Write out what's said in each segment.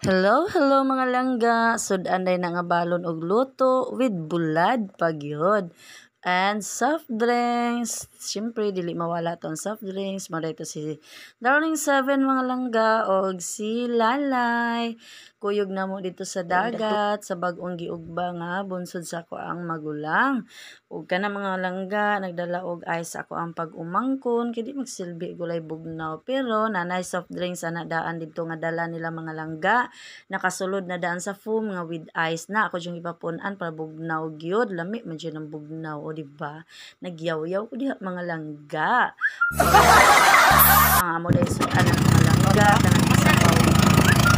Hello, hello mga langga. Sud-an na nga balon og luto with bulad pagyud. And soft drinks. Siyempre, dili mawala tong soft drinks. Mao to si Darling 7 mga langga og si Lalay. Kuyog na mo dito sa dagat sa bag-ong giugba nga bunsod sa ako ang magulang. Ug kana mga langga, nagdala og ice ako ang pag-umangkon kay di magsilbi gulay bugnaw. Pero nanay soft drinks ana daan didto nga dala nila mga langga. Nakasulod na daan sa foam nga with ice na ako yung ipapun-an para bugnaw gyud. Lami man jud ang bugnaw, o di ba? Nagyaw-yaw ko diha mga langga. Ang amo dahil sa anang mga langga kanang sabaw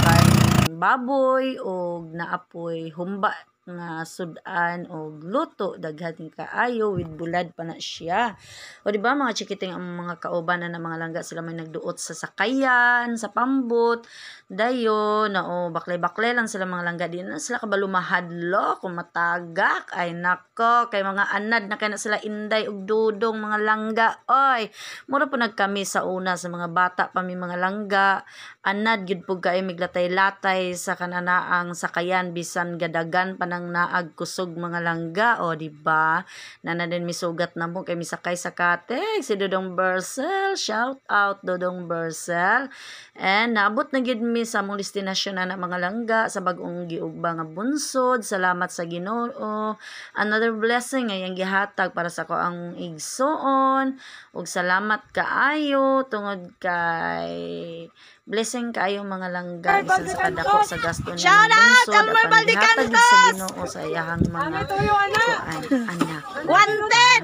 karneng baboy og naapoy humba nga sud-an og luto daghan kaayo with bulad pa na siya. O di ba mga chikiting ang mga kauban na mga langga, sila may nagduot sa sakayan, sa pambot. Dayon na o baklay-baklay lang sila mga langga, di na sila kabalo mahadlok kung matagak. Ay nako, kay mga anad na kay na sila Inday og Dudong mga langga. Oy, mura po nagkami sa una sa mga bata pa mi mga langga. Anad gyud pud kay miglatay-latay sa kananaang sakayan bisan gadagan pa nang naag kusog mga langga, o di ba? Nana din misugat na mo kay misakay sa katig si Dodong Bersel. Shout out Dodong Bersel. And naabot na gyud mi sa among destinasyon na mga langga sa bag-ong giugba nga bunsod. Salamat sa Ginoo. Another blessing ay ang gihatag para sa ko ang igsuon. Ug salamat kaayo tungod kay blessing kaayo mga langga bisan sa kadako sa gasto niya Shout ng out, bunsod Elmer apan gihatag gyud sa Valdecantos! Ginoo sa iyahang mga kuan anak. Wanted!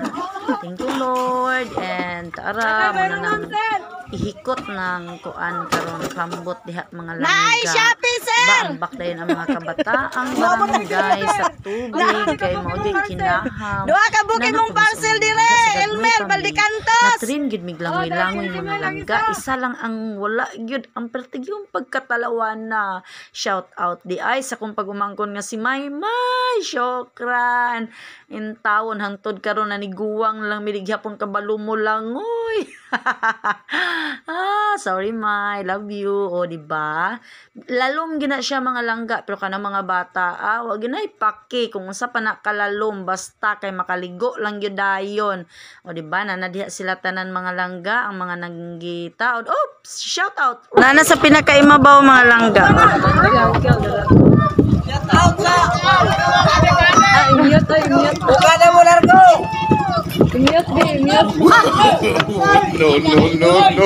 Thank you, Lord. And tara mo na nang ihikot ng kuan karon pambot diha mga Naay langga. Shopee, sir! Baambak dayon ang mga kabataang barangay sa tubig kay mao gyud kinaham. Duha ka booking Nana mong po sa parcel mga dire, langga, sa gagmay Elmer pa mi. Valdecantos! Natrin gid miglangoy-langoy mga langga. Isa lang ang wala gyud ang pertig yung pagkatalawan na. Shout out di ay sa kong pag-umangkon nga si Maymay. Shukran. In tawon hangtod karon na niguwang lang miligyapon kabalo mo langoy. Ah, sorry May, love you. O di ba? Lalom gina siya mga langga pero kana mga bata ah, wa ginay paki kung unsa pa na kalalom basta kay makaligo lang gyud dayon. O di ba? Nana diha sila tanan mga langga ang mga nanggitaod. Oops, shout out. Nana sa pinakaimabaw mga langga. No, no, no, no.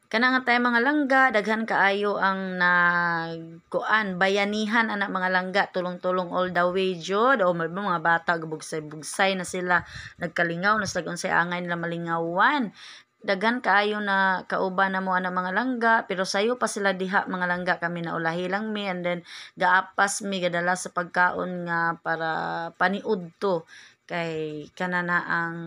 Kana nga tayo mga langga, daghan kaayo ang nagkuan, bayanihan anak mga langga, tulong-tulong all the way jud. O may mga bata bugsay-bugsay na sila, nagkalingaw na sila unsay angay nila malingawan. Daghan kaayo na kauban na mo ana mga langga, pero sayo pa sila diha mga langga, kami na ulahi lang mi and then gaapas mi gadala sa pagkaon nga para paniud to kay kana na ang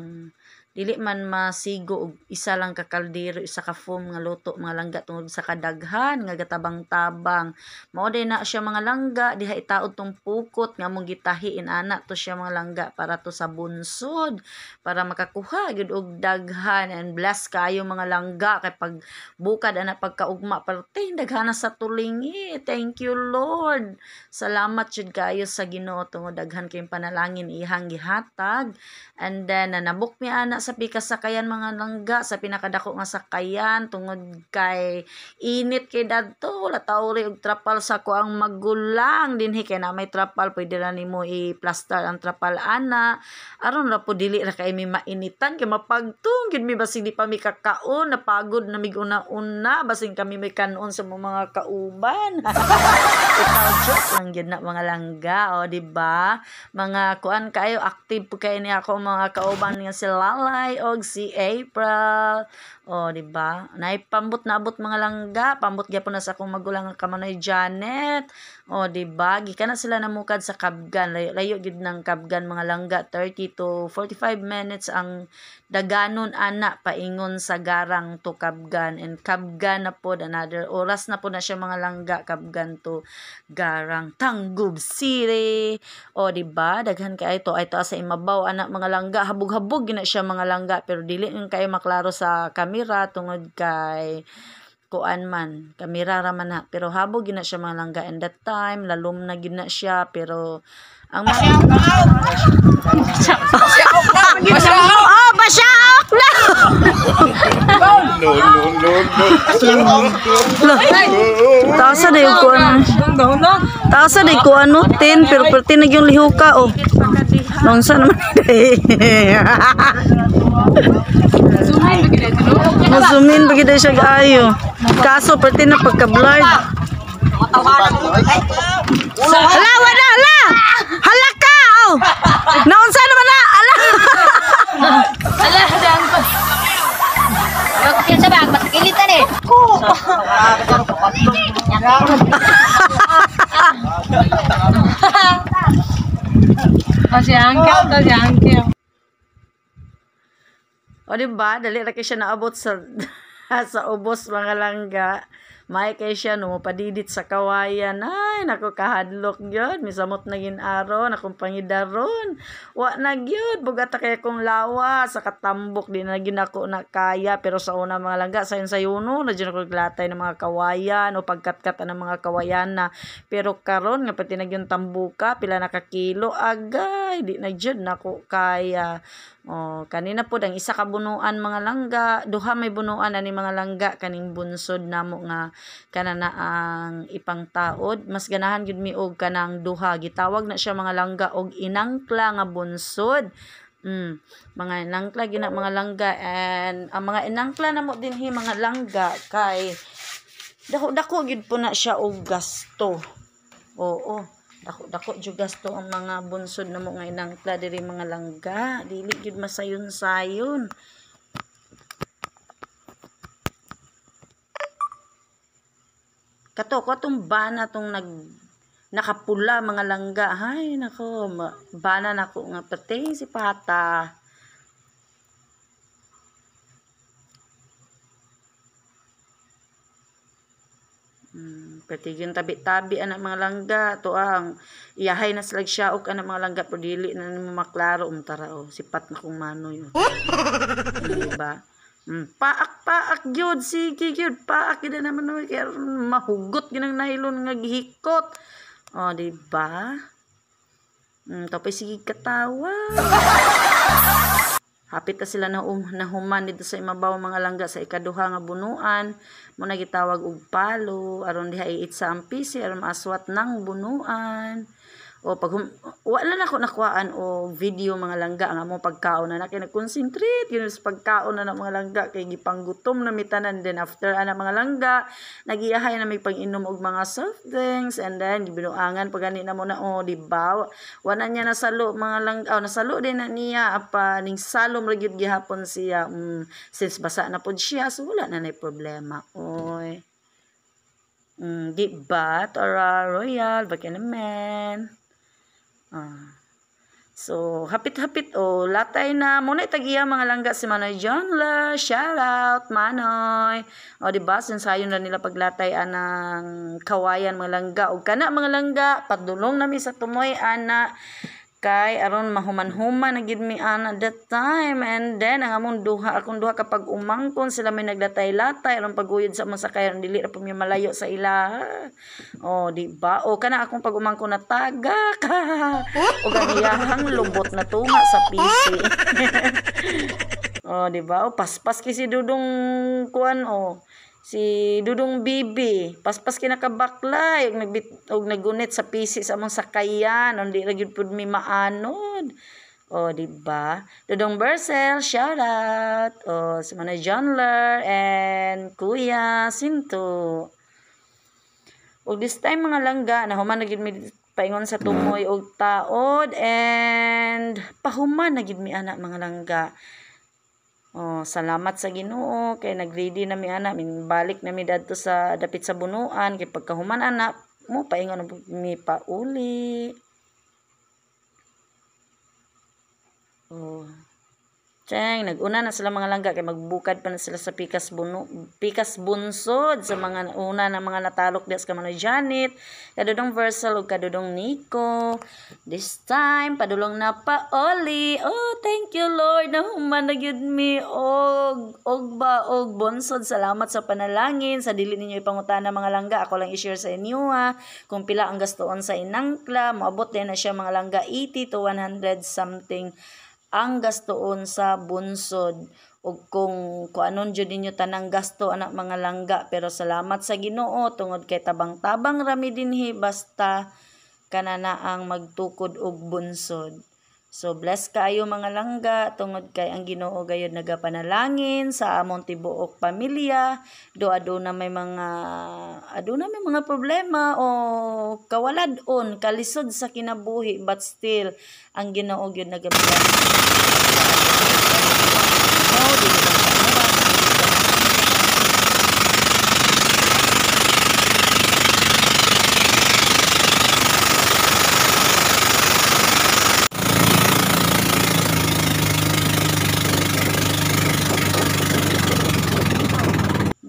dili man masigo og isa lang ka kaldero, isa ka foam nga luto mga langga tungod sa kadaghan nga gatabang-tabang. Mao day na siya mga langga, diha itaod tong pukot nga among gitahi inana to siya mga langga para to sa bunsod para makakuha gyud og daghan. And bless kaayo mga langga kay pag bukad ana pagkaugma parte daghana sa tulingi. Thank you, Lord. Salamat jud kaayo sa Ginoo tungod daghan kayong panalangin ihang gihatag. And then nanabok mi ana sa pikasakayan mga langga, sa pinakadako nga sakayan tungod kay init kay dadto, wala taori og trapal sa ko ang magulang dinhi kay na may trapal pwede ra nimo i-plaster ang trapal ana aron ra po dili ra kay mi mainitan kay mapagtong gyud mi basig di pa mi kakaon, napagod na mig una-una basig kami may kanon sa mga kauban. Ikaw joke lang gyud na mga langga, o di ba? Mga kuan kayo active po kay ni ako mga kauban nga si Lalay og si April. O di ba? Naipambot naabot mga langga, pambot gyapon na sa akong magulang nga kamanoy Janet. O di ba? Gikan na sila namukad sa Kabgan. Layo, layo gyud ng Kabgan mga langga, 30 to 45 minutes ang daganon ana paingon sa Garang to Kabgan, and Kabgan na pod another oras na po na siya mga langga, Kabgan to Garang, Tangub City. O di ba? Daghan kay ito ay to sa imabaw ana mga langga, habog-habog gina siya mga langga pero dili kayo maklaro sa kamera tungod kay Kuan man, kamera ra man na, pero habog gyud na siya, mga langga, and that time lalom na gyud na siya, pero ang mga Oh, basyaok na! No, no, no, no. Taas na yung kuan. Taas na yung kuan no, 10, pero perti na yung lihuka, oh. Naunsa naman eh. Musumin ba gid siya kaayo. Kaso perti na pagka-blurred. Hala, wala, hala! Hala ka! Oh! Naunsa naman na! Hala! Ala, daan pa. Bakit sa bag? Matakilitan eh. Kasi angkel, kasi angkel. O di ba? Dali ra kay siya naabot sa sa ubos, mga langga. May kay siya no padidit sa kawayan. Ay, nako, kahadlok gyud. Misamot na gin aron akong pangidaron. Wa na gyud bugata kay akong lawa sa katambok, di na gyud ako na kaya, pero sa una, mga langga, sayon sayuno na jud ako naglatay ng mga kawayan o pagkatkat ng mga kawayan na, pero karon nga pati na gyud tambuka, pila na ka kilo, agay, di na jud nako kaya. Oh, kanina pod ang isa ka bunuan, mga langga, duha may bunuan ani, mga langga, kaning bunsod namo nga kana na ang ipangtaod. Mas ganahan gyud mi og kanang duha. Gitawag na siya, mga langga, og inangkla nga bunsod. Mga inangkla gyud na, mga langga, and ang mga inangkla namo dinhi, mga langga, kay dako-dako gyud po na siya og gasto. Oo. Dako-dako jud gasto ang mga bunsod namo nga inangkla diri, mga langga. Dili gyud masayon-sayon. Kato ko atong bana tong nag nakapula, mga langga. Hay nako, bana nako nga pati si pata. Pati yung tabi-tabi anak, mga langga, to ang iyahay na sila siyaok anak, mga langga, pero dili na nimo maklaro umtara, oh, sipat na kong manoy, oh. Diba? Paak paak gyud, sige gyud, paak gyud na naman, oy, kaya mahugot gyud ang nylon nga gihikot. Oh, di ba? Tapos sige katawa. Hapit na sila na nahuman dito sa imabaw, mga langga, sa ikaduha nga bunuan. Mo na gitawag og palo aron diha iitsa ang PC aron maaswat ng bunuan. O pag wala na ako nakuhaan o video, mga langga, ang among pagkaon na na kay nag-concentrate yun sa pagkaon na ng mga langga kay gipanggutom na mi tanan. Then after ana, mga langga, nagiyahay na may pag-inom og mga soft drinks and then gibinuangan pag gani na mo na, oh, di ba? Wala niya nasalo, mga langga. Oh, nasalo din na niya apa ning salom ra gyud gihapon siya. Since basa na pod siya, so wala na nay problema, oy. Di ba? Tara Royal, baka naman. Ah. So, hapit-hapit o latay na muna tag-iya, mga langga, si Manoy John La. Shout out Manoy. O di ba sinsayon na nila paglatay anang kawayan, mga langga. Og kana, mga langga, padulong nami sa tumoy ana kay aron mahuman-human na gid mi ana that time. And then ang among duha, akong duha kapag umangkon, sila may naglatay-latay aron paguyod sa among sakay aron dili ra po mi malayo sa ila. Oh, di ba? O kana akong pag umangkon na taga ka ug ang iyahang lubot na tunga sa PC. Oh, di ba? O paspas kay si Dudong kuan, oh. Si Dudong Bibi, paspas kay nakabaklay ug nagbit og nagunit sa PC sa among sakayan, di ra gyud pud mi maanod. Oh, di ba? Dudong Bersel, shout out. Oh, si Manay Johnler and Kuya Sinto. Og this time, mga langga, nahuman na gyud mi paingon sa tumoy og taod and pahuman na gyud mi ana, mga langga. Oh, salamat sa Ginoo kay nag-ready na mi ana, min balik na mi dadto sa dapit sa bunuan kay pagkahuman ana mo paingon na mi pauli. Oh. Cheng, nag-una na sila, mga langga, kay magbukad pa na sila sa pikas buno, pikas bunsod sa mga una na mga natalok diya sa Kamanoy Janet, Kadudong Versal ug Kadudong Nico. This time padulong na pa oli. Oh, thank you, Lord, nahuman na gyud mi og ba og bunsod. Salamat sa panalangin. Sa dili ninyo ipangutana, mga langga, ako lang i-share sa inyo ha, kung pila ang gastuon sa inangkla. Moabot din na siya, mga langga, 80 to 100 something ang gastuon sa bunsod ug kung kuanon jud ninyo tanang gasto ana, mga langga. Pero salamat sa Ginoo tungod kay tabang-tabang rami dinhi basta kanana ang magtukod og bunsod. So bless kaayo, mga langga, tungod kay ang Ginoo gayud nagapanalangin sa among tibuok pamilya. Do aduna may mga problema o kawalad-on, kalisod sa kinabuhi, but still ang Ginoo gyud nagabless. No, dili lang sa amo.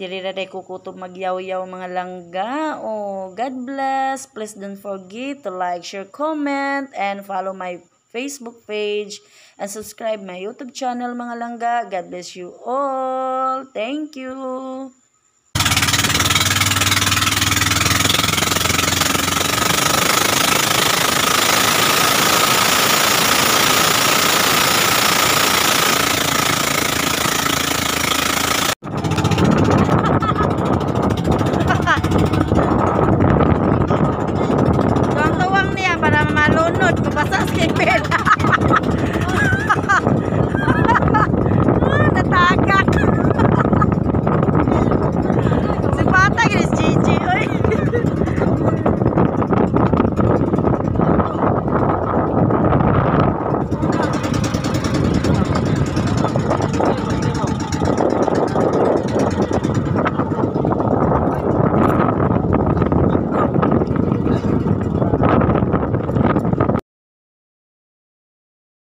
Dili ra day kukutob magyaw-yaw, mga langga. Oh, God bless. Please don't forget to like, share, comment, and follow my Facebook page and subscribe my YouTube channel, mga langga. God bless you all. Thank you.